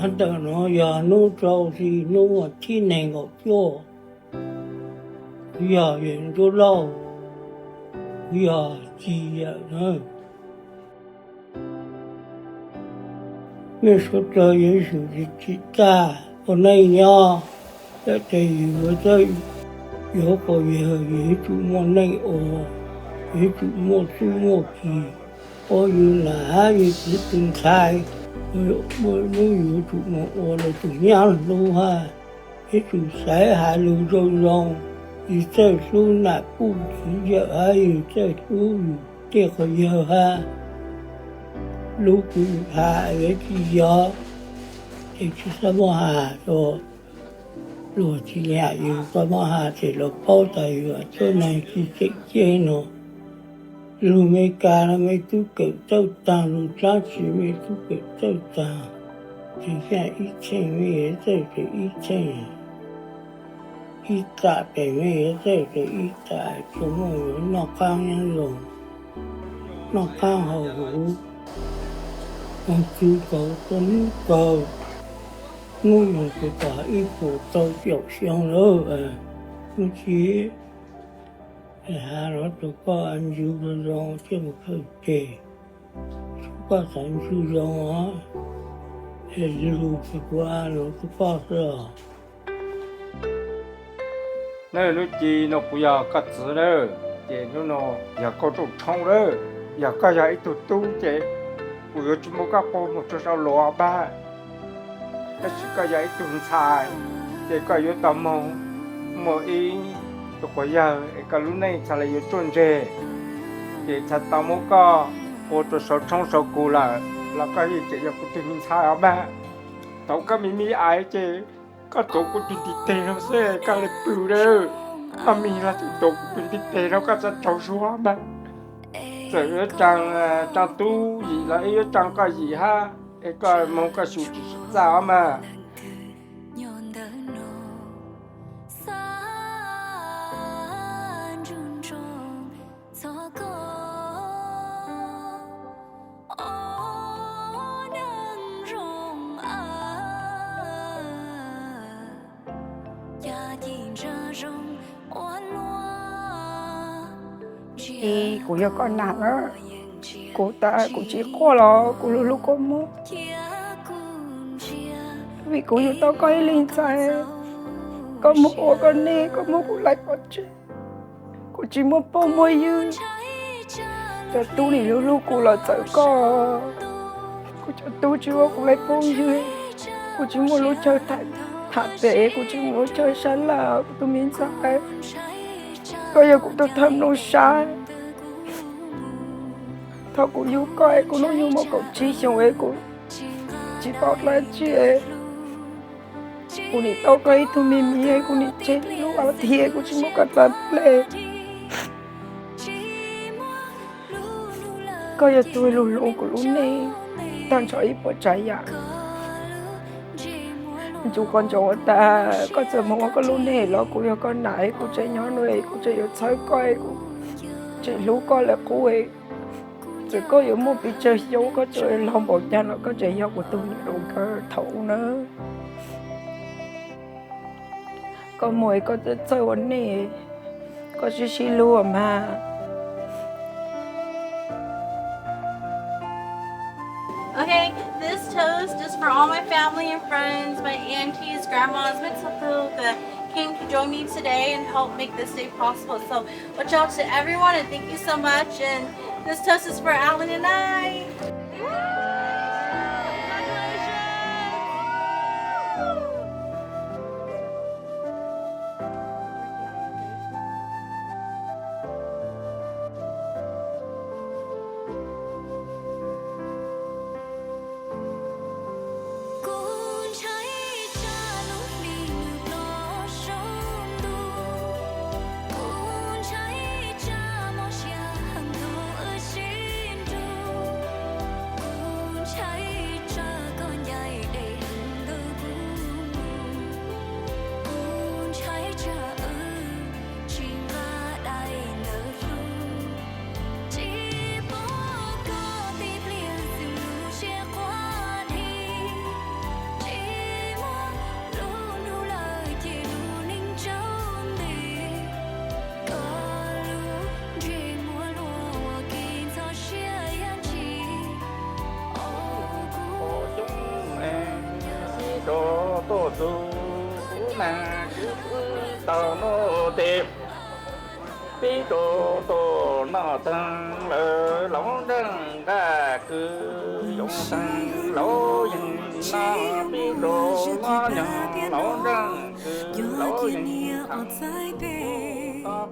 Ntawm no yog hnub rau xi hnub thib nees nkaum cuaj, kuv yog Yawm Ntsuab Lauj, kuv yog Ci Yawm na. Mej suav dlawg yuav tsum tsim tag ua neej nyob, yam tes yus yuav txawj, yuav kom yawg yus yuav tsum muaj neej ua, yuav tsum muaj txuj muaj ci, ua yus nam hab yus txiv tus ntxhais, muaj hnub yus yuav tsum mus ua luag tus nyab hlub hab, yuav tsum xaiv hais lus zoo zoo, yus txawj hlub nam puj txiv yawm hab yus txawj hlub yus tej quas yawg hab. Lub kws has yuav tsis yog, ces tsis txhob muab has rua luag tsis nyiam yus, txhob muab has ces luag paub tas yus tuab neeg tsis tseem ceeb no. Lug Meskas los mej tub kawm txawj taag, lug dlaab tsi mej tub kawm txawj taag, tseem xyaa ib tsheej mej yuav txawj tau ib tsheej, ib tam tes mej yuav txawj tau ib tam, tsuas muaj yuav noj qaab nyob zoo, noj qaab haus huv, moog txug kaug txug nub kaug, nub moog txug tom ib puas rau caum xyoo lawm, nub tsi has los rua koj ntsug zoo zoo thiaj mus kawm tseg, koj xaav ntsug zoo os, es lug tsis kuv a los rua koj xwb os. Nub Ci no kuv yog koj txiv lawm, ces nub no yog koj rooj tshoob lawm, yog koj yog ib tug tub ces kuv yuav tsis muab koj quas moog rua sau luas pab. Tab sis koj yog ib tug ntxhais, ces koj yuav tau moog muaj ib tug quas yawg es koj lub neej txhad le yuav ruaj ntseg. Ces txhad tau muab koj quas rua sau tshoob sau kug lawm los koj yeej tseem yog kuv tug me ntxhais os mas. Thaum koj me me aiv ces koj tuav kuv tug ntiv teg rau xwb koj le pw lawm. Koj me los tuav kuv tug ntiv teg rau koj txhad raug suab mas. Txawm yuav tsaa, tsaa tub yim los ib yuav tsaa koj yim hab, es koj moog koj xyum tsis txaj os mas. Es kuv yog koj nam na, kuv tas kuv tsis quaj los kuv lug hlub koj moog, vim kuv yug tau koj ib leeg ntxhais, koj moog ua koj neej koj muab kuv laib pov tseg. Kuv tsis muaj phooj muaj ywg, cov tub nim lug hlub kuv los txawm koj. Kuv cov tub tsis muab kuv laib phooj ywg, kuv tsis muaj lub chaw tham pem, kuv tsis muaj lub chaw sab laj, kuv tus me ntxhais. Koj yog kuv tug thawj mloog sab. Thaum kuv yug koj es kuv hnub nyoog muaj kaum tsib xyoos es kuv tsis paub dlaab tsi es kuv nim tau koj ib tug me miv es kuv nim tseg lub as thiv kuv tsis muab koj txav plej. Koj yog tug lug hlub kuv lub neej taag nrho ib puas tsav yam. Ntsug qhov ntsoov tas koj txawm moog ua koj lub neej los kuv yog koj nam es kuv tseem nyob nuav es kuv tseem yuav txhawb koj es kuv tseem hlub koj le qub es txawm koj yuav muaj pes tsawg xyoo koj tseem laug npaum caag los koj tseem yog kuv tug niam laus kawg thaum ub na. Koj moog es koj txawj txawj ua neej, koj sib sib hlub mas. Okay, this toast is for all my family and friends, my aunties, grandmas, แม่ทรงเครื่อง that came to join me today and help make this day possible. So, much love to everyone and thank you so much. And this toast is for Alan and I. Tus neeg kwv tau nuj tes, pib rau tus noj teeg lawm, laus nreeg nqaj kwv yoov teeg, laus yeej noj, pib rau mob nyoog, laus nreeg kwv, laus yeej thav.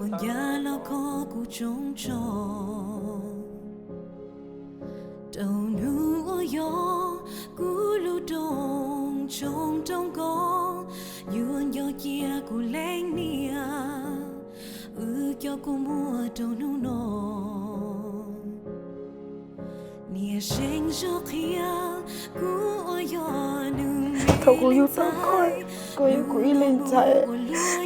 Ua cas los kho kuv tsoo tso, rau hnub uas yog kuv lub rooj tshoob rau nkauj, yuav nco cia kuv leej niam, wb cov kua muag rau hnub no. Niam seev zog qhia kuv ua yog nws me. Thaum kuv yug tau koj, koj yog kuv ib leeg ntxhais,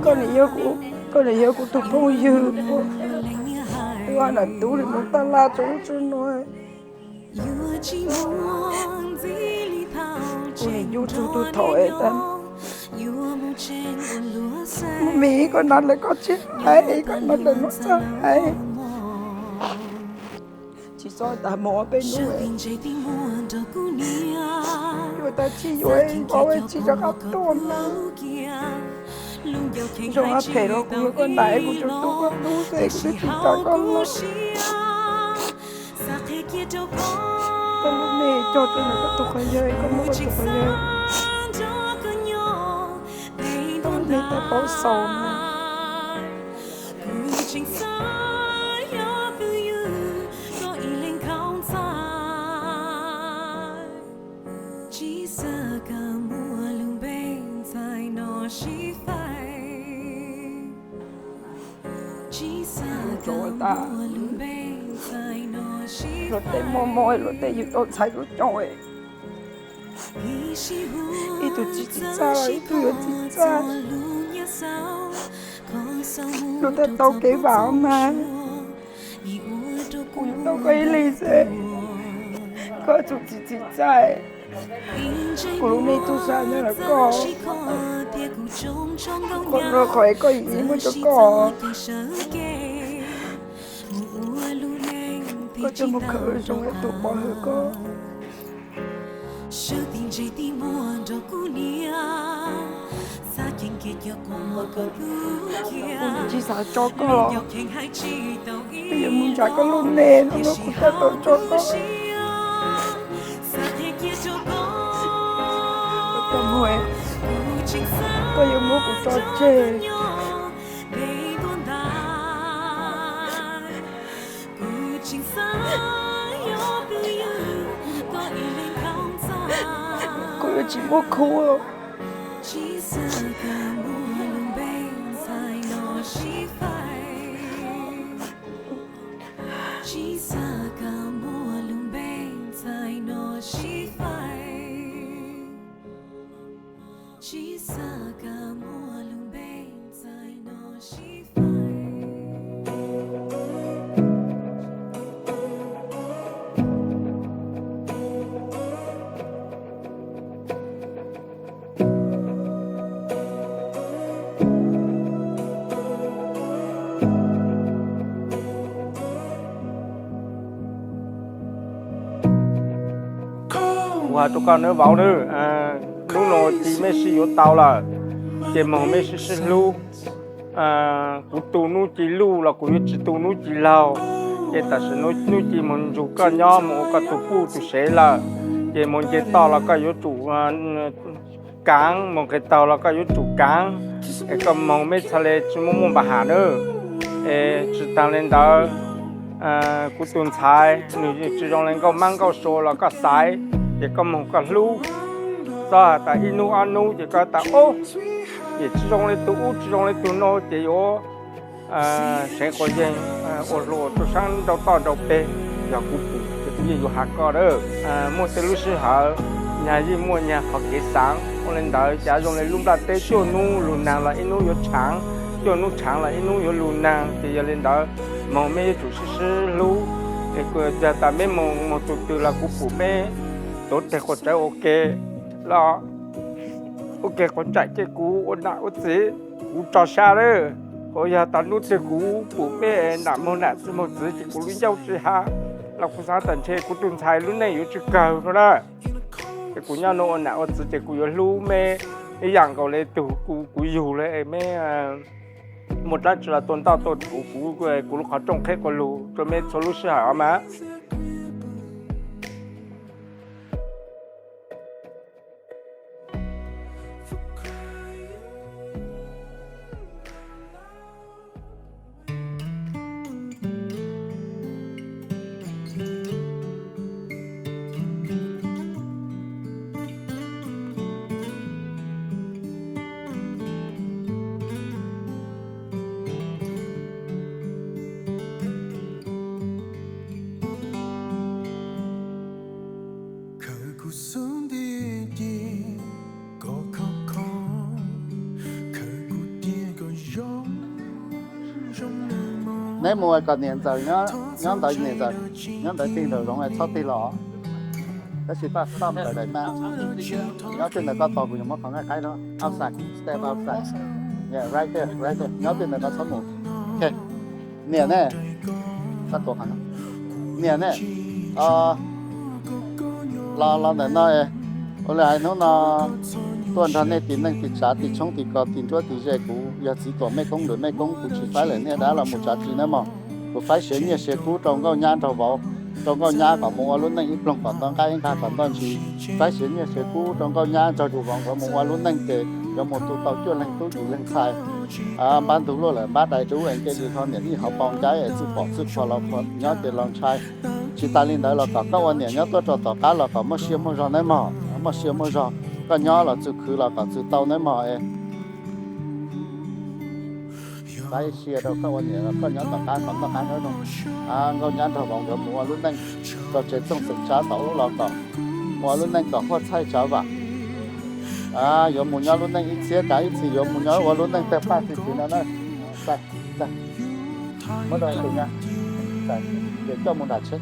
koj nim yog kuv, koj nim yog kuv tus phooj ywg uas ua nam tub li mus taj laj txog ub txog no. Kuv nim yug txug tug thaum es tas, muaj me koj hnav lawm koj tsis hais, koj hnav lawm no txhob hais. Tsis txhob tas mus ob peb hnub, yuav tas tsis yuav, vauv tsis rov qab tuaj na. Zoo ab phem los kuv yuav koj ntais, kuv tsuas tu koj hlub xwb, kuv twb tsis kam koj los. Koj lub neej coj rau ntawm koj tus quas yawg, koj muab koj tus quas yawg, koj lub neej tau paub xaus no. Tsis xav kom muaj lub npe ntxhais no sib faib. Tsis xav kom muaj lub npe ntxhais no sib faib. Luag tej muaj mob, luag tej yug tau ntxhais tau cov, ib tug tsis txim txaj los ib tug yuav txim txaj. Luag tej tau kev vam mas kuv yuav tau koj ib leeg xwb. Koj txhob txim txim txaj, kuv lub neej tub sab nyob ntawm koj. Qhov no qhov es koj yim muab rau koj. Koj coj mus khaws zoo ib tug pov hwm koj. Kuv tsis xav tso koj los, kuv yuav mus nrhiav koj lub neej no, kuv thiaj tau tso koj. Koj yuav muab kuv tso tseg. Kuv yuav tsis muaj khub. Kuv hais rau koj nawb vauv nawb, hnub no ces mej sib yuav tau lawm, ces moog mej sib sib hlub. Kuv tu nub ci luj los kuv yuav tsis tu nub ci laug, ces tam sim no nub ci moog nrug koj nyob, moog ua koj tug puj tug sev lawm, ces moog nce toj los koj yuav tsum kaav, moog nqes taug los koj yuav tsum kaav, es koj moog mej txhaj le tsis muaj muaj npa ham nawb. Es tsis taag le ntawd, kuv tus ntxhais nwg tsis zoo le nkauj mab nkauj sua los koj xaiv, ces koj moog koj hlub. Txhob has tas ib nub ob nub ces koj tas ub, ces tsis zoo le tug ub tsis zoo le tug no ces yuav seev quas yeeg ua hluas rau saab nrau toj nrau peg. Yog kuv pum ces kuv yeej yuav has koj lawm. Muaj tej lub sij hawm nyag yeej muaj nyag qhov kev xaav. Ua le ntawd cav zoo le lub nplaj teb, cuaj nub lug naag los ib nub yuav tshaav, cuaj nub tshaav los ib nub yuav lug naag. Ces yog le ntawd moog mej yuav tsum sib sib hlub. Es yog tas mej moog moog tug twg los kuv pum mej tuav teg quas tsawv ua ke los ua ke quas nraim ces kuv ua nam ua txiv kuv tso sab lawm. Ho yog tas nub twg kuv pum mej nam moog nam txiv moog txiv ces kuv lub ncauj tsis has los kuv xaav tas ntshe kuv tus ntxhais lub neej yuav tsis kawg no na. Es kuv nyob nuav ua nam ua txiv ces kuv yuav hlub mej ib yaam nkaus le tug kuv yug le. Mej muaj dlaab tsi los tuaj ntaj tuaj rhuv kuv, kuv lub qhov rooj qheb quas lug rua mej txhua lub sij hawm os mas. Neb mus kom niam ntxawm nyob ntawd, niam ntxawm nyob ntawd tig nraum zoov, txhob tig los. Tab sis paj xaj ntawm daim mas nyob twg ntawm koj tos kuv yuav muab qhov nqaij qaib rau. Outside, step outside. Yeah, right there, right there. Nyob twg ntawm koj txhob mus. Ok. Niam ne, niam ne, los los ntawm no, ua li hais hnub no tuaj nrog nej tim neej tim tsav tim tshoob tim kos tim nruab tim ze, kuv yog txiv tuam mej koob lwm mej koob, kuv tsis faib lawm niaj dab los mus tsav tsi nawb mog. Kuv faib siav nyiaj siav kub rau nkauj nyab nraug vauv, rau nkauj nyab kom mus ua lub neej ib ploog kom ntau nqaij ib nqag kom ntau ntsis. Faib siav nyiaj siav kub rau nkauj nyab nraug vauv nkawd mus ua lub neej ces yuav mus tu tau cuaj leeg tub yim leeg ntxhais. Npab ntug luaj lawm npab dais dub es nce li ho niam nij ho pau ncaib es txwj pom txwj qhuas los nyob ces los ntshai. Tsis tas li ntawd los kom koj ua niam nyob tuaj rau tom qab los kom muaj siab muaj zog nawb mog, muaj siab muaj zog. Koj nyob los txwm khwv los kom txwm tau nawb mog es. Faib siav rau koj ua niam los koj nyob tom qab kom noj qab nyob zoo. Nkauj nyab nraug vauv nkawd mus ua lub neej rau tsev txooj xeem sab tom ub los kom mus ua lub neej kom huaj txhaij tsav vam. Yuav mus nyob lub neej ib txhiab kav ib txhis, yuav mus nyob ua lub neej tawg paj txi txiv no na. Muab rau tus na, ces coj mus nram tsheb.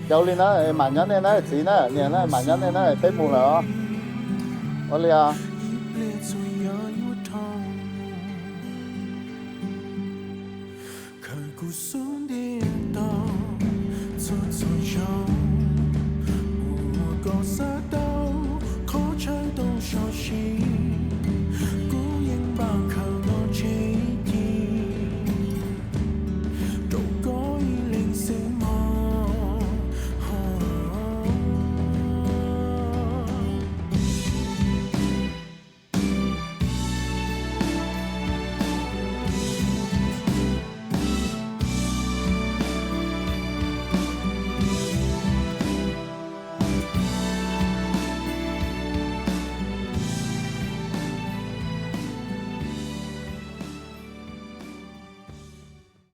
Ces ua li na, mam nyob nej na txiv na, niam na, mam nyob nej na, peb mus lawm os. Ua li os. Khaws kuv xub ntiag tau txhua txhua zaug, ua kom xav